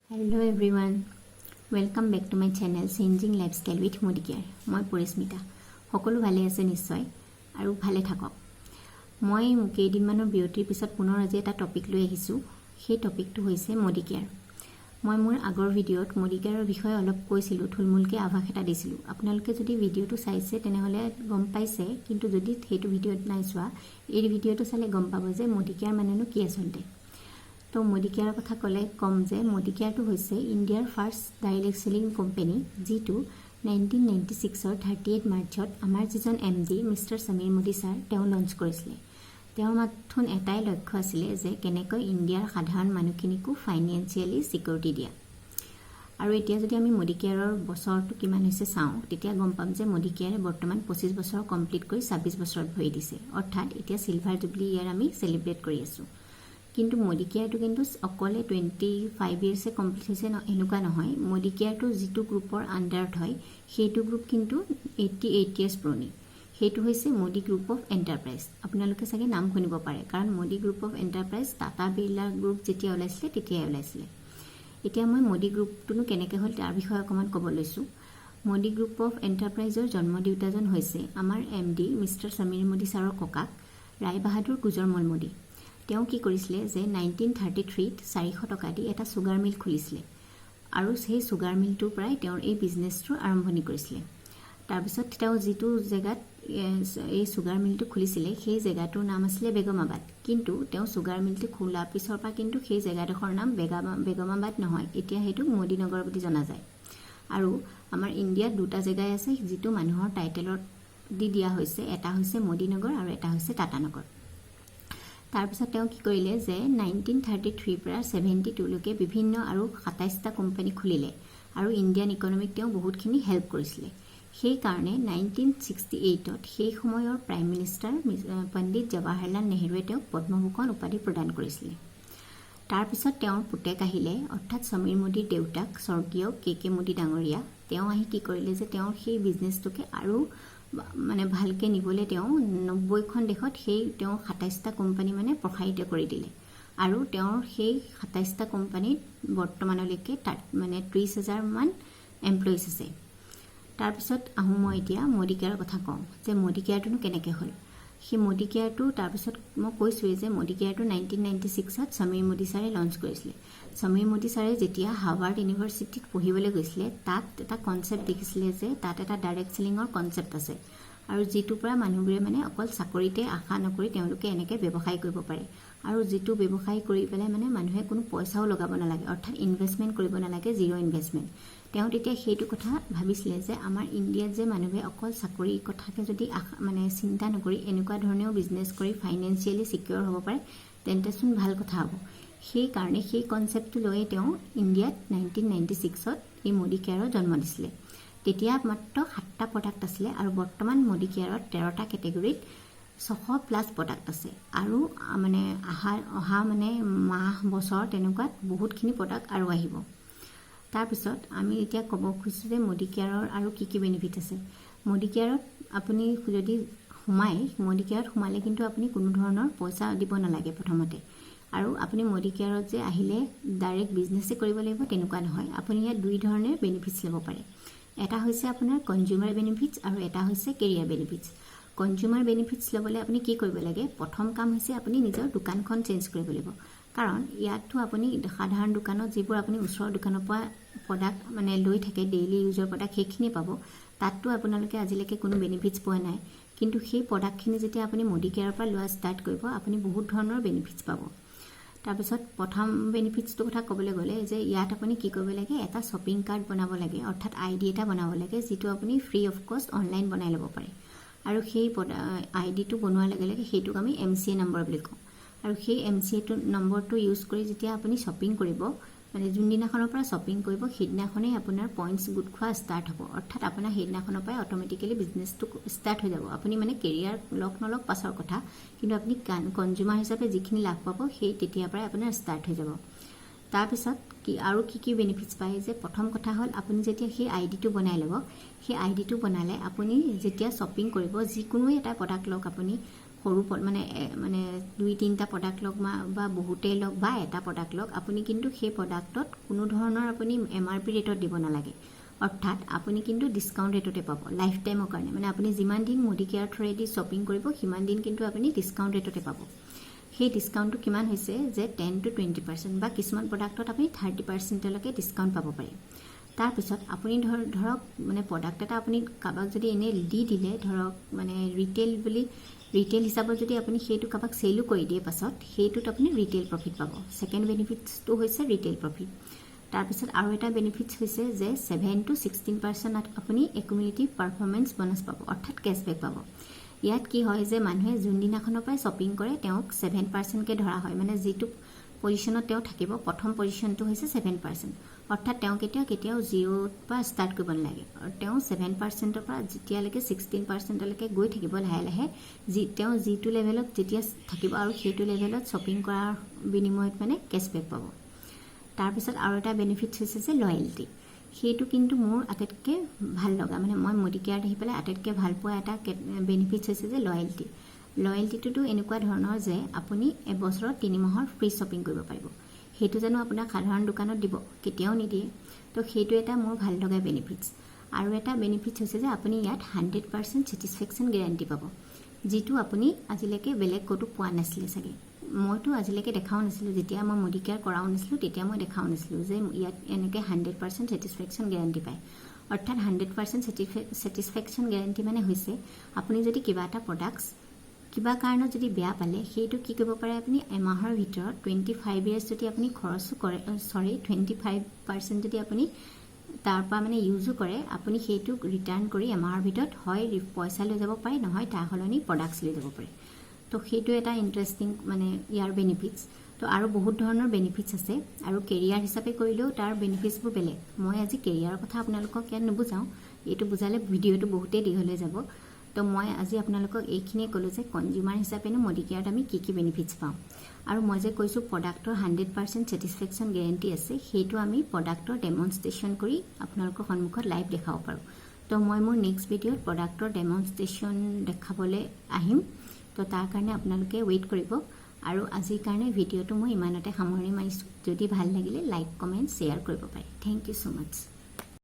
Hello everyone, welcome back to my channel Changing Lifestyle with Modicare. মই পৰিস্মিতা। সকলো ভালে আছে নিশ্চয় আৰু ভালে থাকক। মই কেইদিনমানৰ বিৰতিৰ পিছত পুনৰ আজি এটা টপিক লৈ আহিছোঁ। সেই টপিকটো হৈছে মোদী কেয়াৰ। মই মোৰ আগৰ ভিডিঅ'ত মোদী কেয়াৰৰ বিষয়ে অলপ কৈছিলোঁ, থুলমূলকৈ আভাস এটা দিছিলোঁ। আপোনালোকে যদি ভিডিঅ'টো চাইছে, তেনেহ'লে গম পাইছে। কিন্তু যদি সেইটো ভিডিঅ'ত নাই চোৱা, এই ভিডিঅ'টো চালে গম পাব যে মোদী কেয়াৰ মানেনো কি আচলতে। তো মোদী কেয়াৰৰ কথা ক'লে ক'ম যে মোদী কেয়াৰটো হৈছে ইণ্ডিয়াৰ ফাৰ্ষ্ট ডাইৰেক্ট চেলিং কোম্পেনী, যিটো 1996ৰ 38 মাৰ্চত আমাৰ যিজন M D mister Samir Modi sir, তেওঁ লঞ্চ কৰিছিলে। তেওঁৰ মাথোন এটাই লক্ষ্য আছিলে যে কেনেকৈ ইণ্ডিয়াৰ সাধাৰণ মানুহখিনিকো ফাইনেন্সিয়েলি ছিকিউৰিটি দিয়া। আৰু এতিয়া যদি আমি মোদী কেয়াৰৰ বছৰটো কিমান হৈছে চাওঁ, তেতিয়া গম পাম যে মোদী কেয়াৰে বৰ্তমান 25 বছৰ কমপ্লিট কৰি 26 বছৰত ভৰি দিছে। অৰ্থাৎ এতিয়া চিলভাৰ জুবলি ইয়েৰ আমি চেলিব্ৰেট কৰি আছোঁ। কিন্তু মোদী কেয়াৰটো কিন্তু অকলে 25 ইয়েৰ্ছে কমপ্লিট হৈছে এনেকুৱা নহয়। মোদী কেয়াৰটো যিটো গ্ৰুপৰ আণ্ডাৰত হয়, সেইটো গ্ৰুপ কিন্তু 88 ইয়েৰ্ছ পুৰণি। সেইটো হৈছে মোদী গ্ৰুপ অফ এণ্টাৰপ্ৰাইজ। আপোনালোকে চাগে নাম শুনিব পাৰে, কাৰণ Modi group of enterprise Tata Birla group যেতিয়া ওলাইছিলে, তেতিয়াই ওলাইছিলে। এতিয়া মই মোদী গ্ৰুপটোনো কেনেকৈ হ'ল, তাৰ বিষয়ে অকণমান ক'ব লৈছোঁ। মোদী গ্ৰুপ অফ এণ্টাৰপ্ৰাইজৰ জন্ম দিওঁতাজন হৈছে আমাৰ এমডি মিষ্টাৰ সমীৰ মোদী ছাৰৰ ককাক ৰায় বাহাদুৰ গুজৰমল মোদী। তেওঁ কি কৰিছিলে যে 1933ত 400 টকা দি এটা চুগাৰ মিল খুলিছিলে আৰু সেই চুগাৰ মিলটোৰ পৰাই তেওঁৰ এই বিজনেছটোৰ আৰম্ভণি কৰিছিলে। তাৰপিছত তেওঁ যিটো জেগাত এই চুগাৰ মিলটো খুলিছিলে, সেই জেগাটোৰ নাম আছিলে বেগমাবাদ। কিন্তু তেওঁ চুগাৰ মিলটো খোলাৰ পিছৰ পৰা কিন্তু সেই জেগাডোখৰৰ নাম বেগমাবাদ নহয়, এতিয়া সেইটোক মোদীনগৰ বুলি জনা যায়। আৰু আমাৰ ইণ্ডিয়াত দুটা জেগাই আছে যিটো মানুহৰ টাইটেলত দি দিয়া হৈছে। এটা হৈছে মোদীনগৰ আৰু এটা হৈছে টাটানগৰ। তাৰপিছত তেওঁ কি কৰিলে যে 1933ৰ পৰা 72লৈকে বিভিন্ন আৰু 27টা কোম্পানী খুলিলে আৰু ইণ্ডিয়ান ইকনমিক তেওঁ বহুতখিনি হেল্প কৰিছিলে। সেইকাৰণে 1968ত সেই সময়ৰ প্ৰাইম মিনিষ্টাৰ পণ্ডিত জৱাহৰলাল নেহৰুৱে তেওঁক পদ্মভূষণ উপাধি প্ৰদান কৰিছিলে। তাৰপিছত তেওঁৰ পুতেক আহিলে, অৰ্থাৎ সমীৰ মোদীৰ দেউতাক স্বৰ্গীয় কে কে মোদী ডাঙৰীয়া। তেওঁ আহি কি কৰিলে যে তেওঁৰ সেই বিজনেছটোকে আৰু মানে ভালকৈ নিবলৈ তেওঁ 90খন দেশত সেই তেওঁ 27টা কোম্পানী মানে প্ৰসাৰিত কৰি দিলে। আৰু তেওঁৰ সেই 27টা কোম্পানীত বৰ্তমানলৈকে তাত মানে 30 হাজাৰমান এমপ্লয়িজ আছে। তাৰপিছত আহোঁ মই এতিয়া মোদী কেয়াৰৰ কথা কওঁ যে মোদী কেয়াৰটোনো কেনেকৈ হ'ল। সেই মোদী কেয়াৰটো তাৰপিছত মই কৈছোঁৱেই যে মোদী কেয়াৰটো 1996ত সমীৰ মোদী ছাৰে লঞ্চ কৰিছিলে। সমীৰ মোদী ছাৰে যেতিয়া হাৰ্ভাৰ্ড ইউনিভাৰ্চিটিত পঢ়িবলৈ গৈছিলে, তাত এটা কনচেপ্ট দেখিছিলে যে তাত এটা ডাইৰেক্ট চেলিঙৰ কনচেপ্ট আছে আৰু যিটোৰ পৰা মানুহবোৰে মানে অকল চাকৰিতে আশা নকৰি তেওঁলোকে এনেকৈ ব্যৱসায় কৰিব পাৰে আৰু যিটো ব্যৱসায় কৰি পেলাই মানে মানুহে কোনো পইচাও লগাব নালাগে, অৰ্থাৎ ইনভেষ্টমেণ্ট কৰিব নালাগে, জিৰ' ইনভেষ্টমেণ্ট। তেওঁ তেতিয়া সেইটো কথা ভাবিছিলে যে আমাৰ ইণ্ডিয়াত যে মানুহে অকল চাকৰিৰ কথাকে যদি আশা মানে চিন্তা নকৰি এনেকুৱা ধৰণেও বিজনেছ কৰি ফাইনেন্সিয়েলি ছিকিয়ৰ হ'ব পাৰে, তেন্তেচোন ভাল কথা হ'ব। সেইকাৰণে সেই কনচেপ্টটো লৈয়ে তেওঁ ইণ্ডিয়াত 1996ত এই মোদী কেয়াৰৰ জন্ম দিছিলে। তেতিয়া মাত্ৰ সাতটা প্ৰডাক্ট আছিলে আৰু বৰ্তমান মোদী কেয়াৰত 13টা কেটেগৰীত 600 প্লাছ প্ৰডাক্ট আছে। আৰু মানে অহা মানে মাহ, বছৰ তেনেকুৱাত বহুতখিনি প্ৰডাক্ট আৰু আহিব। তাৰপিছত আমি এতিয়া ক'ব খুজিছোঁ যে মোদী কেয়াৰৰ আৰু কি কি বেনিফিট আছে। মোদী কেয়াৰত আপুনি যদি সোমায়, মোদী কেয়াৰত সোমালে কিন্তু আপুনি কোনো ধৰণৰ পইচা দিব নালাগে প্ৰথমতে। আৰু আপুনি মোদী কেয়াৰত যে আহিলে ডাইৰেক্ট বিজনেছে কৰিব লাগিব, তেনেকুৱা নহয়। আপুনি ইয়াত দুই ধৰণে বেনিফিটছ ল'ব পাৰে। এটা হৈছে আপোনাৰ কনজিউমাৰ বেনিফিটছ আৰু এটা হৈছে কেৰিয়াৰ বেনিফিটছ। কনজিউমাৰ বেনিফিটছ ল'বলৈ আপুনি কি কৰিব লাগে? প্ৰথম কাম হৈছে আপুনি নিজৰ দোকানখন চেঞ্জ কৰিব লাগিব। কাৰণ ইয়াততো আপুনি সাধাৰণ দোকানত যিবোৰ আপুনি ওচৰৰ দোকানৰ পৰা প্ৰডাক্ট মানে লৈ থাকে, ডেইলি ইউজৰ প্ৰডাক্ট, সেইখিনিয়ে পাব। তাততো আপোনালোকে আজিলৈকে কোনো বেনিফিটছ পোৱা নাই। কিন্তু সেই প্ৰডাক্টখিনি যেতিয়া আপুনি মোদী কেয়াৰৰ পৰা লোৱা ষ্টাৰ্ট কৰিব, আপুনি বহুত ধৰণৰ বেনিফিটছ পাব। তাৰপিছত প্ৰথম বেনিফিটছটোৰ কথা ক'বলৈ গ'লে যে ইয়াত আপুনি কি কৰিব লাগে? এটা শ্বপিং কাৰ্ট বনাব লাগে, অৰ্থাৎ আইডি এটা বনাব লাগে, যিটো আপুনি ফ্ৰী অফ কষ্ট অনলাইন বনাই ল'ব পাৰে। আৰু সেই আইডিটো বনোৱাৰ লগে লগে সেইটোক আমি এমচিএ নম্বৰ বুলি কওঁ। আৰু সেই এমচিএটো নম্বৰটো ইউজ কৰি যেতিয়া আপুনি শ্বপিং কৰিব, মানে যোনদিনাখনৰ পৰা শ্বপিং কৰিব, সেইদিনাখনেই আপোনাৰ পইণ্টছ গোট খোৱা ষ্টাৰ্ট হ'ব। অৰ্থাৎ আপোনাৰ সেইদিনাখনৰ পৰাই অট'মেটিকেলি বিজনেছটো ষ্টাৰ্ট হৈ যাব। আপুনি মানে কেৰিয়াৰ লওক নলওক পাছৰ কথা, কিন্তু আপুনি কনজিউমাৰ হিচাপে যিখিনি লাভ পাব, সেই তেতিয়াৰ পৰাই আপোনাৰ ষ্টাৰ্ট হৈ যাব। তাৰপিছত কি আৰু কি কি বেনিফিটছ পায় যে প্ৰথম কথা হ'ল আপুনি যেতিয়া সেই আইডিটো বনাই ল'ব, সেই আইডিটো বনালে আপুনি যেতিয়া শ্বপিং কৰিব, যিকোনো এটা প্ৰডাক্ট লওক আপুনি, সৰু মানে দুই তিনিটা প্ৰডাক্ট লওক বা বহুতেই লওক বা এটা প্ৰডাক্ট লওক, আপুনি কিন্তু সেই প্ৰডাক্টত কোনো ধৰণৰ আপুনি এমআৰপি ৰেটত দিব নালাগে। অৰ্থাৎ আপুনি কিন্তু ডিছকাউণ্ট ৰেটতে পাব লাইফ টাইমৰ কাৰণে। মানে আপুনি যিমান দিন মোদী কেয়াৰ থ্ৰুৱেদি শ্বপিং কৰিব, সিমান দিন কিন্তু আপুনি ডিছকাউণ্ট ৰেটতে পাব। সেই ডিছকাউণ্টটো কিমান হৈছে যে 10 টু 20% বা কিছুমান প্ৰডাক্টত আপুনি 30%লৈকে ডিছকাউণ্ট পাব পাৰে। তাৰপিছত আপুনি ধৰক মানে প্ৰডাক্ট এটা আপুনি কাৰোবাক যদি এনেই দি দিলে, ধৰক মানে ৰিটেইল বুলি, ৰিটেইল হিচাপত যদি আপুনি সেইটো কাৰোবাক চেলো কৰি দিয়ে পাছত, সেইটোত আপুনি ৰিটেইল প্ৰফিট পাব। ছেকেণ্ড বেনিফিটছটো হৈছে ৰিটেইল প্ৰফিট। তাৰপিছত আৰু এটা বেনিফিটছ হৈছে যে 7 টু 16% আপুনি একুমুলেটিভ পাৰফৰ্মেঞ্চ বনাছ পাব, অৰ্থাৎ কেছবেক পাব। ইয়াত কি হয় যে মানুহে যোনদিনাখনৰ পৰাই শ্বপিং কৰে, তেওঁক 7%কৈ ধৰা হয়। মানে যিটো পজিশ্যনত তেওঁ থাকিব, প্ৰথম পজিশ্যনটো হৈছে 7%। অৰ্থাৎ তেওঁ কেতিয়াও জিৰ'ৰ পৰা ষ্টাৰ্ট কৰিব নালাগে আৰু তেওঁ 7%ৰ পৰা যেতিয়ালৈকে 16%লৈকে গৈ থাকিব লাহে লাহে, তেওঁ যিটো লেভেলত যেতিয়া থাকিব আৰু সেইটো লেভেলত শ্বপিং কৰাৰ বিনিময়ত মানে কেছবেক পাব। তাৰপিছত আৰু এটা বেনিফিটছ হৈছে যে লয়েলটি। সেইটো কিন্তু মোৰ আটাইতকৈ ভাল লগা, মানে মই মোদী কেয়াৰত আহি পেলাই আটাইতকৈ ভাল পোৱা এটা বেনিফিটছ হৈছে যে লয়েলটি। লয়েলটিটোতো এনেকুৱা ধৰণৰ যে আপুনি এবছৰত 3 মাহৰ ফ্ৰী শ্বপিং কৰিব পাৰিব। সেইটো জানো আপোনাক সাধাৰণ দোকানত দিব? কেতিয়াও নিদিয়ে। তো সেইটো এটা মোৰ ভাল লগা বেনিফিটছ। আৰু এটা বেনিফিটছ হৈছে যে আপুনি ইয়াত 100% ছেটিছফেকশ্যন গেৰাণ্টি পাব, যিটো আপুনি আজিলৈকে বেলেগ ক'তো পোৱা নাছিলে চাগে। মইতো আজিলৈকে দেখাও নাছিলোঁ। যেতিয়া মই মোদী কেয়াৰ কৰাও নাছিলোঁ, তেতিয়া মই দেখাও নাছিলোঁ যে ইয়াত এনেকৈ 100% ছেটিছফেকশ্যন গেৰাণ্টি পায়। অৰ্থাৎ 100% ছেটিছফেকশ্যন গেৰাণ্টি মানে হৈছে আপুনি যদি কিবা এটা প্ৰডাক্টছ কিবা কাৰণত যদি বেয়া পালে, সেইটো কি কৰিব পাৰে আপুনি এমাহৰ ভিতৰত 25 ইয়েৰ্ছ যদি আপুনি খৰচো কৰে, চৰি, 25% যদি আপুনি তাৰ পৰা মানে ইউজো কৰে, আপুনি সেইটোক ৰিটাৰ্ণ কৰি এমাহৰ ভিতৰত হয় পইচা লৈ যাব পাৰে, নহয় তাৰ সলনি প্ৰডাক্টছ লৈ যাব পাৰে। তো সেইটো এটা ইণ্টাৰেষ্টিং মানে ইয়াৰ বেনিফিটছ। তো আৰু বহুত ধৰণৰ বেনিফিটছ আছে আৰু কেৰিয়াৰ হিচাপে কৰিলেও তাৰ বেনিফিটছবোৰ বেলেগ। মই আজি কেৰিয়াৰৰ কথা আপোনালোকক ইয়াত নুবুজাওঁ। এইটো বুজালে ভিডিঅ'টো বহুতেই দীঘল হৈ যাব। তো মই আজি আপোনালোকক এইখিনিয়ে ক'লোঁ যে কনজিউমাৰ হিচাপেনো মোদী কেয়াৰত আমি কি কি বেনিফিটছ পাওঁ। আৰু মই যে কৈছোঁ প্ৰডাক্টৰ 100% ছেটিছফেকশ্যন গেৰেণ্টি আছে, সেইটো আমি প্ৰডাক্টৰ ডেমনষ্ট্ৰেশ্যন কৰি আপোনালোকৰ সন্মুখত লাইভ দেখাব পাৰোঁ। তো মই মোৰ নেক্সট ভিডিঅ'ত প্ৰডাক্টৰ ডেমনষ্ট্ৰেশ্যন দেখাবলৈ আহিম। তো তাৰ কাৰণে আপোনালোকে ৱেইট কৰিব আৰু আজিৰ কাৰণে ভিডিঅ'টো মই ইমানতে সামৰণি মাৰিছোঁ। যদি ভাল লাগিলে লাইক, কমেণ্ট, শ্বেয়াৰ কৰিব পাৰে। Thank you so much.